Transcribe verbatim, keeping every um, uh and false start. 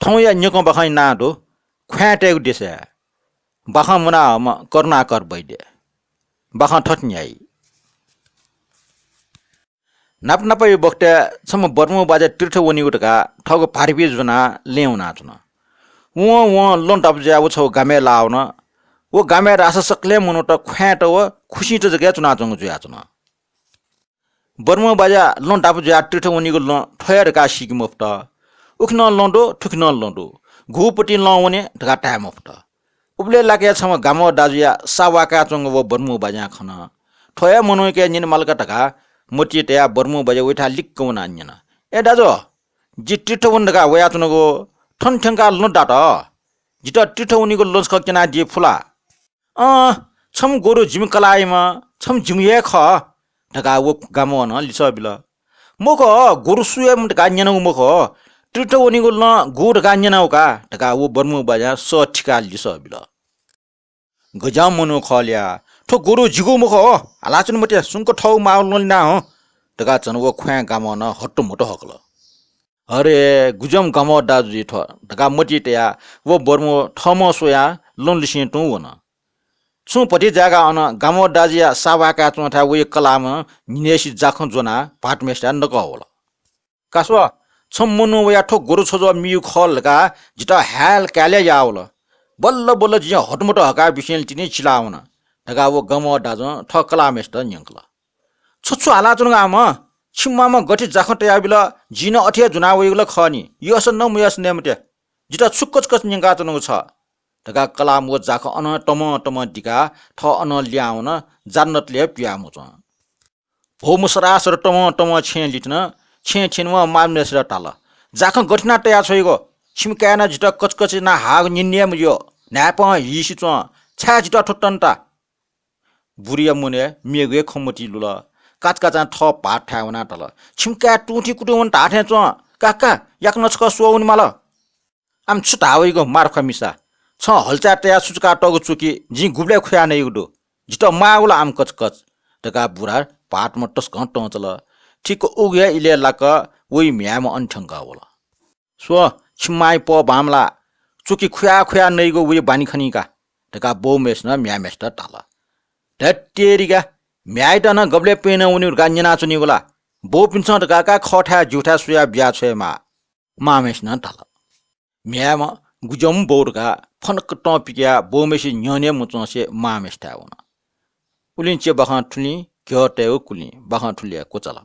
थौंया न्यकं बाखंया नां दु ख्वाँय् तयेगु देशय् बाखं मुनाहःम्ह करुणाकर वैद्य। बाखं थथे न्ह्याइ। नाप नापया बखतय् छम्ह बर्मु बाज्या तीर्थ वनीगु धकाः थःगु भाःपिं ज्वनाः लँय् वनाच्वन। वं वं लँ दापु जुयाः व छगू गामय् लाः वन। व गामय् धाःसा सकलें मनूत ख्वाँय्‌त व खुसिंत जक हे च्वनाच्वंगु जुयाच्वन। बर्मु बाज्या लँ दापु जुयाः तीर्थ वनीगु लँ थ्व हे धकाः सीके मफुत। उखे नं लँ दु, थुखे नं लँ दु, गुपतिं लँ वने धकाः धाये मफुत। उबलय् लाक्कया छम्ह गामः दाजुया सा वाकाच्वंगु व बर्मु बाज्यां खन। थ्व हे मनूयाके न्यने माल का धकाः मतिइ तयाः बर्मु बाज्या वयाथाय् लिक्क वनाः न्यन, ए दाजु, जि तीर्थ वने धकाः वयाच्वनागु, थन थ्यंकाः लँ दात। जितः तीर्थ वनीगु लँ छकः क्यनादी फु ला? अँ, छम्ह गोरु जिमि कलाःयाम्ह, छम्ह जिमि हे खः धकाः व गामःनं लिसः बिल। मखु, गोरु सुयाम्ह धकाः न्यनागु मखु, तीर्थ वनीगु लँ गु धकाः न्यनागु का धकाः व बर्मु बाज्यां सः थिकाः लिसः बिल। गज्याःम्ह मनू खः ल्या, थ्व गोरु जिगु मखु, हालाच्वने मते, सुंक थःगु माःगु लँ लिना हँ धकाः झन व ख्वाँय् गामःनं हत्तुमत हकल। अरे, गुज्याःम्ह गामः दाजु जुइ थ्व धकाः मतिइ तयाः व बर्मु थःम्हं स्वयाः लँ लिसें तुं वन। छुं भति जाय्‌काः अन गामः दाजुया सा वाकाच्वंथाय् वइ कलाःम्ह न्हिनय्‌सि जाखँ ज्वनाः भाःतम्हेसित नकः वल। का स्व, छम्ह मनू वयाः थ्व गोरु छज्वः मीगु खः धकाः जितः हाय्‌काय्‌ले याः वल। बल्ल बल्ल जिं हत्तुमत हकाः बिसेंलि तिनि चिलाः वन धकाः व गामः दाजुं थः कलाःम्हेसित न्यंकल। छ छु हालाच्वनागु आम? छिमि मांम्हं गथे जाखँ तयाबिल, जिं नं अथे हे ज्वना वइगु ला खः नि। यःसा नं मयःसा नये मते। जितः छु कचकच न्यंकाच्वनागु छ धकाः कलाःम्ह व जाखँ अनं तमं तमं दिकाः थः अनं लिहां वन, जान्नतले हे पिहां मुँच्वं। भौम्ह सरासर तमं तमं छेँय् लिथन। छेँय् थ्यनीम्ह मांम्हेसित धाल, जाखँ गथे यानाः तया छ्वइगु? छिमि काय्‌नं जितः कचकच यानाः हाःगु न्यने हे मज्यू। न्हाय्‌पं हिसि च्वं, छाय् जितः थ्व तन ता? बुरिया मनय् मेगु हे खँ मतिइ लुल। काचाकाचां थः भाःत थाय् वनाः धाल, छिमि काय् तुं थी कुतुं वन धाःथें च्वं। का का, याकनं छकः स्वः वने माल। आम छु धाः वइगु मार्ख्वा मिसा? छं हल्चाय् तयाः सुचुकातःगु चुकि जिं गुबलय् खुया नइगु दु? जितः माःगु ला आम कचकच धकाः बुरा भाःतम्ह तसकं तं चल। ठिक उगु हे इलय् लाक्क वइ म्ह्याय्‌म्ह अन थ्यंकः वल। स्व, छिमि मांया पः बांमलाः, चुकि खुया खुया नइगु वइ बानी खनी का धकाः बौम्हेसिनं म्ह्याय्‌म्हेसित धाल। धत्तेरिका, म्ह्याय्‌यात नं गबलय् प्यनं वनीगु धकाः न्यनाच्वनीगु ला? बौपिन्सं धकाः का खःथाय् ज्यूथाय् स्वयाः बिया छ्वयेमाः। मांम्हेसिनं धाल। म्ह्याय्‌म्ह गुज्याःम्ह बौ धकाः फनक्क तं पिकयाः बौम्हेसिया न्ह्यःने मुँच्वंसे मांम्हेसिथाय् वन। उलिं चे बाखं थुलिं, घ्यः तयेगु कुलिं बाखं थुलिया क्वचाल।